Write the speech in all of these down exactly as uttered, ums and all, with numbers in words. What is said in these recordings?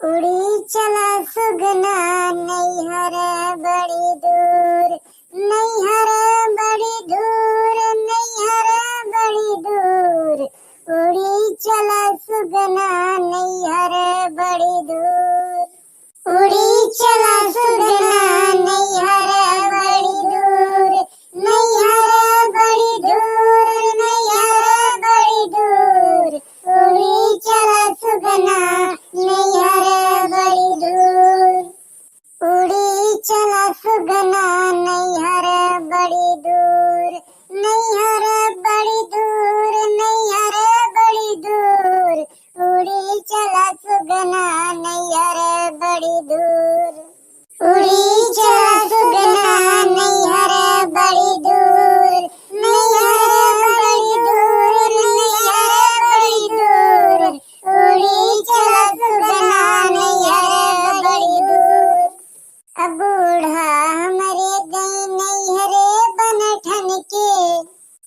उड़ी चला सुगना नैहर बड़ी दूर, नैहर बड़ी दूर, नैहर बड़ी दूर। उड़ी चला सुगना नैहर बड़ी दूर। उड़ी चला सुगना नैहर बड़ी दूर, नैहर बड़ी दूर, नैहर बड़ी दूर। उड़ी चला सुगना नैहर बड़ी दूर। उड़ी चला सुगना नैहर बड़ी दूर, नैहर बड़ी दूर, नैहर बड़ी दूर। उड़ी चला सुगना नैहर बड़ी दूर। उड़ी चला सुगना नैहर बड़ी दूर, नैहर बड़ी दूर, नैहर बड़ी दूर। उड़ी चला सुगना नैहर बड़ी दूर। अब बूढ़ा हमरे गई नैहरे बन ठन के,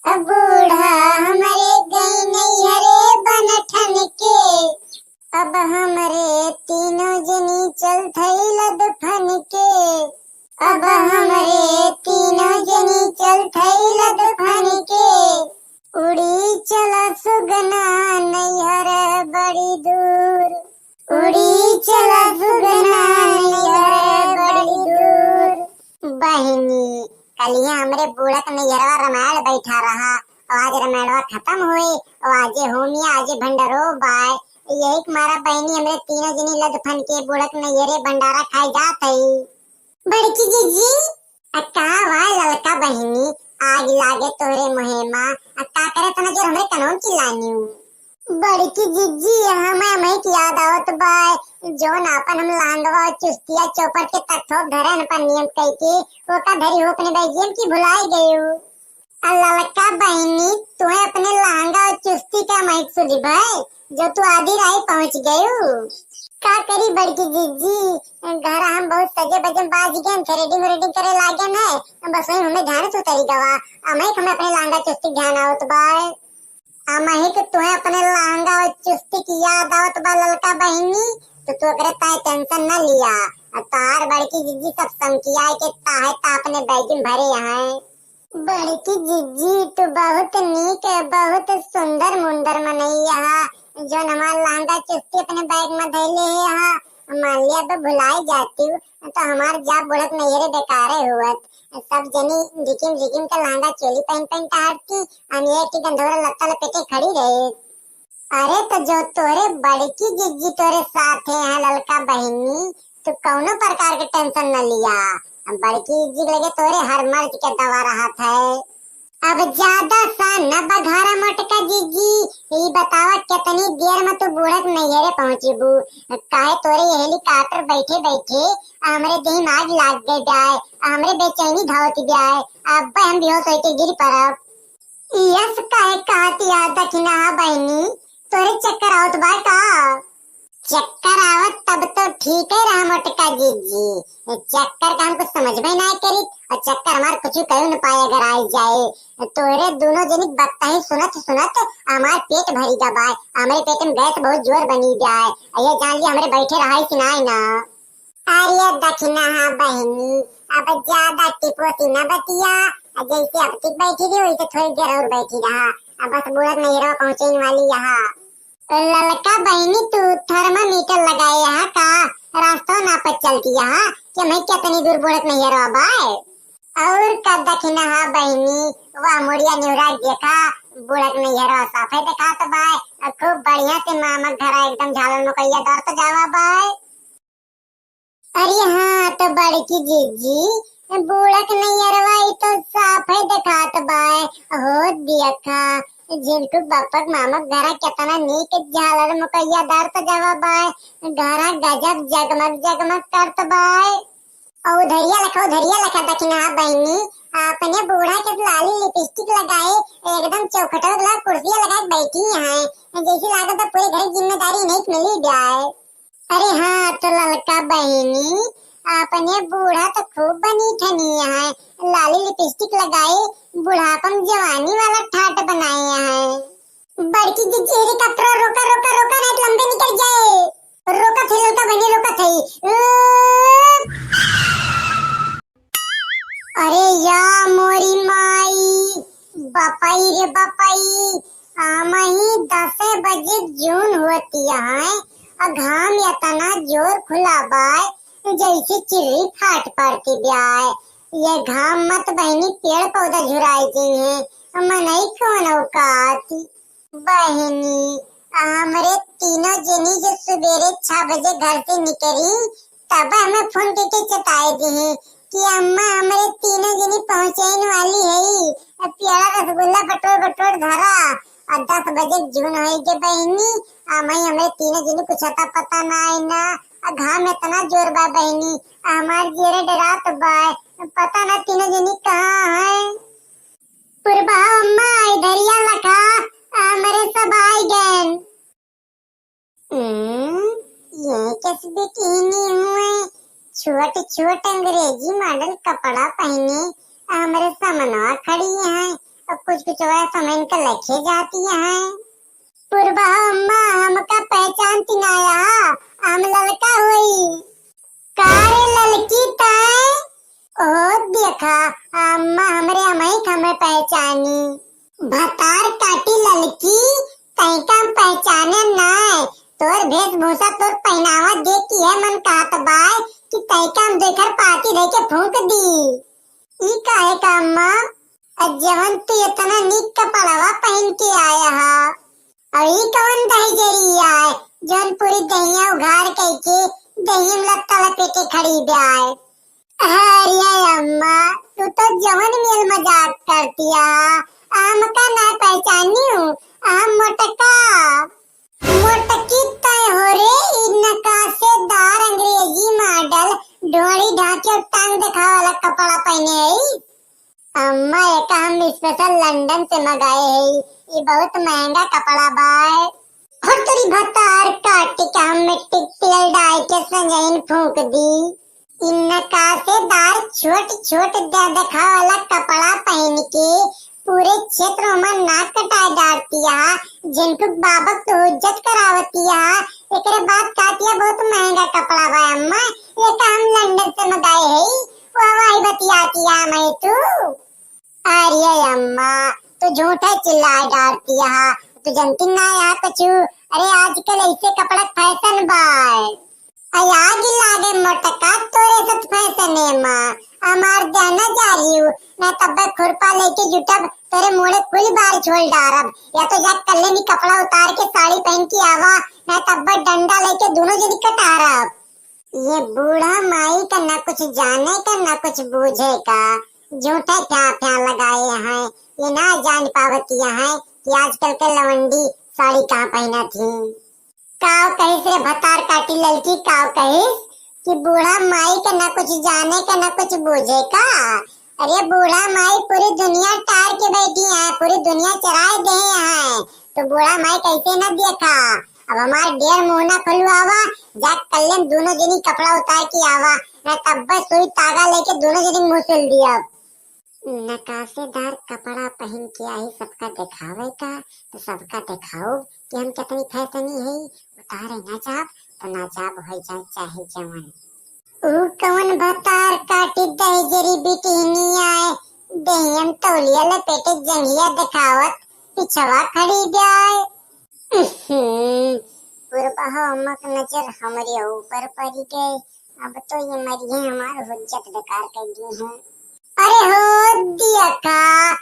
अब बूढ़ा हमरे गई नैहरे बन ठन के। अब हमरे तीनों जनी चल थई लद फन के, अब हमरे तीनों जनी चल थई लद फन के। उड़ी चला सुगना नैहर बड़ी दूर, उड़ी चला सुगना नैहर बड़ी दूर। बहिनी, कलिया हमरे बूढ़क नैहरवा रमायण बैठा रहा, और आज रमायणवा खत्म होए, और आजे होमिया, आजे भंडारो बाय। यही के मारा बहिनी हमरे तीनों जनी लद फन के बूढ़क नैहरे भंडारा खाए जात हई। बड़की जिज्जी, आ का वाय ललका बहिनी, आग लागे तोहरे मुहे मा, आ का करे तना जोर हमरे कनवा में चिल्लानिउ? बड़की जिज्जी, हमें, हमें की याद आवत बाय, जौन आपन हम लहंगवा और चुस्तिया चौपट के तथोप धरन पर नियम कइके, ओका धरी हो अपने बैगियन की भुलाए गयू। आ ललका बहिनी, तुहे अपने लहंगा और चुस्ती का महक सुनी भय, जो तू आधी राही पहुँच गयू। का करी बड़की जिज्जी, घर हम बहुत सजे बजे बाज गए, थ्रेडिंग व्रेडिंग करे लागे न, बस वही हमें ध्यान से उतरी गवा। अमहिक हमें अपने लहंगा चुस्ती ध्यान आवत बाय। अमहिक तुहे अपने लहंगा और चुस्ती की याद आवत बा ललका बहिनी, तो तू ओकरे ताए टेंशन न लिया। आ तार बड़की जिज्जी सब समकिया के ताहे ता अपने बैगिन भरे हैं। बड़की जिज्जी, तू बहुत नीक, बहुत सुंदर मुंदर मनई हा, जौन हमार लहंगा चुस्ती अपने बैग में धइले हा। मान लिया, अब भुलाए जाती हूँ, तो हमार जा बुढ़त नैहरे बेकारे हुअत। सब जनी ढिकिम ढिकिम के लहंगा चोली पहन पहन टहरती, हम एक ही गंधौरा लत्ता लपेटे खड़ी रहे। अरे, तो जो तोरे बड़की जिज्जी तोरे साथे हैं ललका बहिनी, तू कौनो प्रकार के टेंशन न लिया। बड़की जिज्जी के लगे तोरे हर मर्ज के दवा रहत है। अब ज्यादा सा न बघारा मोटका जिज्जी, ई बतावा कितनी देर में तू बूढ़क नैहरे पहुँचबू? काहे तोरे ये हेलीकॉप्टर बैठे बैठे हमरे देह में आग लाग गए जाए, हमरे बेचैनी धावती जाए, अब हम बेहोश होके गिर पड़ब। यस काहे कहत या दखिना बहिनी, तोरे चक्कर आवत बा का? चक्कर आवत तब तो ठीक है रहा मोटका जिज्जी, चक्कर का हम कुछ समझ में ना करी, और चक्कर हमार कुछ कहीं न पाए अगर आई जाए। तोरे दोनों जनी बत्ताही सुनत सुनत हमार पेट भरी गबाए, हमरे पेट में गैस बहुत जोर बनी जाए, और ये जान लिया हमरे बैठे रहाई सिनाए ना। अरे दखिना बहिनी, अब ज्यादा टिपोती न बतिया, जैसे अब तक बैठी रही वैसे थोड़ी देर और बैठी रहा। अब बस बूढ़क नैहरवा पहुँचे वाली यहाँ। ललका बहिनी, तू थर्मामीटर लगाए यहाँ का? रास्ता नापत चलती यहाँ कि मैं कितनी दूर बूढ़क नैहरवा बाय। और का दखिना बहिनी, वह मुड़िया निहुरा देखा, बूढ़क नैहरवा साफे देखात बाय। और खूब बढ़िया से मामा घर एकदम झालर मकैया दौड़त जावा बाय। अरे हाँ, तो बड़की जिज्जी, बूढ़क नैहरवा ई तो साफे देखात बाय। हो दियखा, झिनकू बप्पक मामक घरा केतना नीक झालर मुकैया दौड़त जावा बाय। घरा गजब जगमग जगमग करत बाय। और उधरिया लखा, उधरिया लखा दखिना बहिनी, अपने बूढ़ा के लाली लिपस्टिक लगाए, एकदम चौखटवा वाला कुर्सिया लगा के बैठी हैं, जैसे लागत है पूरे घर की जिम्मेदारी नहीं मिली जाए। अरे हाँ, तो ललका बहिनी, अपने बूढ़ा तो खूब बनी ठनी है, लाली लिपस्टिक लगाए, बुढ़ापा में जवानी वाला ठाट बनाए हैं। बड़की जिज्जी हेलीकॉप्टर रोका, रोका, रोका, नहीं तो लंबे निकल जाए। रोका फिर ललका बहिनी, अरे या मोरी माई, बपई रे बपई, आमही दसे बजे जून होती है, आ घाम एतना जोर खुला बाय, जैसे चिर्री फाट पड़ती ब्याय। ये घाम मत बहिनी, पेड़ पौधा झुराई जइहैं, मनई कौन औकात। बहिनी, हमरे तीनों जनी जो सुबेरे छह बजे घर से निकली, तब हमें फोन करके चेताए दिही कि अम्मा हमरे तीनों जनी पहुँचेन वाली है, अब प्यारा रसगुल्ला बटोर बटोर धरा, और दस बजे जून होई गे बहिनी, आ मई हमरे तीनों जनी कुछ अता पता ना आई ना, आ घाम एतना जोर बा बहिनी, आ हमार जियरे डरात बा, पता ना तीनों जनी कहाँ हैं। पुरबा अम्मा, इधरिया लखा, हमरे सब आइ गएन। हम्म, ये किस बिटिनी हुए? छोट छोट अंग्रेजी मॉडल कपड़ा पहिने, हमरे समनवा खड़ी हैं, और कुछ कुछ वह समन के लखे जाती हैं। पुरबा अम्मा, हमका पहचानती ना आया, हम ललका होई। का रे ललकी तैं? ओहो देखा, अम्मा हमरे अमई के हमें पहचानी। भतार काटी ललकी, तैं का हम पहचाने नाय। तोर वेशभूषा, तोर पहनावा देख के मन कहत बाय कि तैं का हम देकर पाती धइ के फूंक दी। ई काहे का अम्मा? आ जवन तू इतना नीक कपड़वा पहिन के आया हा, और ई कवन दहिजरी आय, जवन पूरी दहिया उघार कइके दहिया में लत्ता लपेटे खड़ी ब्याय? अरे अम्मा, तू तो जवन मेल मजाक करतिया, हमका ना पहचानी हूँ, हम मोटका। मोटकी तय हो रे, ई नकाशेदार अंग्रेजी मॉडल, ढोड़ी ढांचे और टांग देखावे वाला कपड़ा पहिने है। अम्मा, एका हम special लंदन से मंगाए है, ई बहुत महंगा कपड़ा बाय। हो तोरी भतार काटी के हम मिट्टी के तेल डाल के संजइन फूंक दी। इ नकाशेदार छोट छोट दे देखा वाला कपड़ा पहिन के पूरे क्षेत्र में नाक कटाए डारतिया, जिनको बाबक तो हुज्जत करावतिया। एकरे बाद कहतिया बहुत महंगा कपड़ा बा अम्मा, ये का हम लंदन से मंगाए है, वह वही बतियातिया मैं तू। अरे अम्मा, तू झूठे चिल्लाए डारतिया, तू जनती ना या कुछ। अरे आजकल ऐसे कपड़ा फैशन बा। अरे आग लागे मोटका, तोरे साथ फैशन है माँ, हमार जाना जा रही हूँ, ना तब्बे खुरपा लेके जुटब, तेरे मोड़े कुल बार छोड़ डारब, या तो जा कल्ले नी कपड़ा उतार के साड़ी पहन के आवा, ना तब्बे डंडा लेके दोनों जनी कटारब। ये बूढ़ा माई का ना कुछ जाने का ना कुछ बूझे का, झूठे फ्या फ्या लगाए हैं। ये ना जान पावतिया हैं कि आजकल के लवंडी साड़ी कहाँ पहनत ही। काव कहिस रे भतार काटी ललकी, काव कहिस कि बूढ़ा माई का ना कुछ जाने का ना कुछ बूझे का। अरे बूढ़ा माई पूरी दुनिया टार के बैठी है, पूरी दुनिया चराए दे हैं, तो बूढ़ा माई कैसे ना देखा। अब हमार डेढ़ मुंह ना खुलवावा, जा कल्ले में दोनों जनी कपड़ा उतार के आवा, ना तब्बे सुई तागा लेके दोनों जनी मुंह सिल दिया। नकाशेदार कपड़ा पहन के आई सबका दिखावे का, तो सबका दिखाओ कि हम कितनी फैशनी है। उतारे ना जाब तो ना जाब, हो जाए चाहे जवन। ऊ कवन भतार काटी दहिजरी बिटिहनी आए, देहियम तौलिया लपेटे जंघिया देखावत पिछवा खड़ी ब्याय। उहुं, पुरबहो मक नजर हमरे ऊपर पड़ी गए, अब तो ये मरिए हमार हुज्जत बेकार कर दी हैं। अरे हो दिया का, इ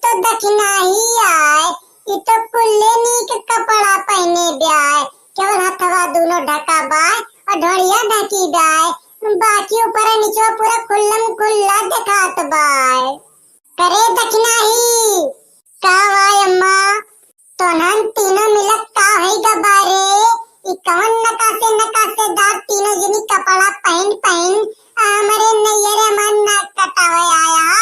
तो दखिनाही आए, इ तो कुल्ले नीक कपड़ा पहने ब्याय, केवल हथवा दोनों ढका बाय और ढोड़िया ढकी बाय, बाकी ऊपर निचवा पूरा खुल्लम खुल्ला देखात बाय। करे दखिनाही, का वाय अम्मा? तोहन तीनों मिलत का होई गबा रे? ई कवन नकासे नकासेदार तीनों जनी कपड़ा पहिन पहिन हमरे नैयरे मन नाक कटावे आया?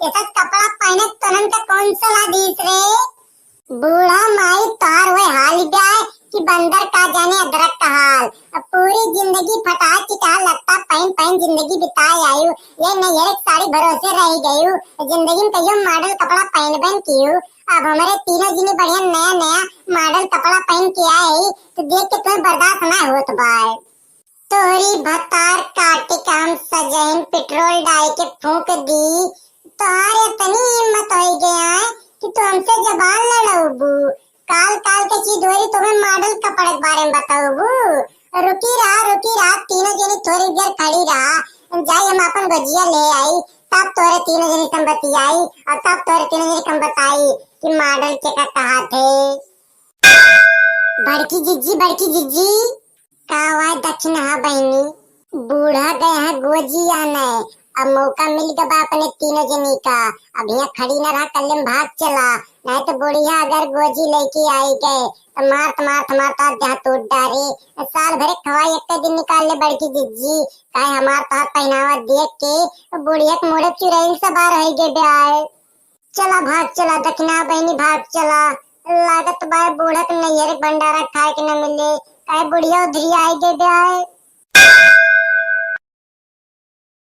ये सब कपड़ा पहिने तोहन का कौन सलाह दीस रे? बूढ़ा माई तोहार वह हाल ब्याय कि बंदर का जाने अदरक का हाल। अब पूरी जिंदगी फटा चिटा लत्ता पहिन पहिन जिंदगी बिताए आयु, ये नैयरे साड़ी भरोसे रह गयु, जिंदगी में कहियो मॉडल कपड़ा पहिनबे न कियु। अब हमरे तीनों जनी बढ़िया नया नया मॉडल कपड़ा पहिन के आए ही, तो देख के तुम्हें बर्दाश्त ना होत बाय। तोहरी भतार काटी का हम सजहिन पेट्रोल डाल के फूंक दी। तोहार इतनी हिम्मत होइ गया है कि तू हमसे जबान लड़ौबू। काल काल के चीज धोरी तुम्हें मॉडल कपड़े के बारे में बताऊबू। रुकी रहा, रुकी रहा, तीनों जनी थोड़ी देर खड़ी रहा। जाई हम अपन गोजिया ले आई, तब तोहरे तीनों जनी से हम बतियाई और तब तोहरे तीनों जनी से हम बताई कि मॉडल के का कहा थे। बड़की जिज्जी, बड़की जिज्जी। का हुआ दक्षिणा बहिनी? बूढ़ा गए हैं गोजी आने, अब मौका मिल गबा अपने तीनों जनी का। अब यहाँ खड़ी न रहा, कल्ले में भाग चला, नहीं तो बुढ़िया अगर गोजी लेके आई गए तो मारत मारत मारत आज जहाँ टूट डारे। साल भरे खवाई एक दिन निकाल ले बड़की जिज्जी, काहे हमार तोहार पहनावा देख के बुढ़िया के मोड़े चुड़ैल सवार हो गए ब्याह। चला भाग चला दक्षिणा बहिनी, भाग चला। लागत बा बूढ़ा के नैहर के भंडारा खाए के न मिले, काहे बुढ़िया उधरी आई गए ब्याह।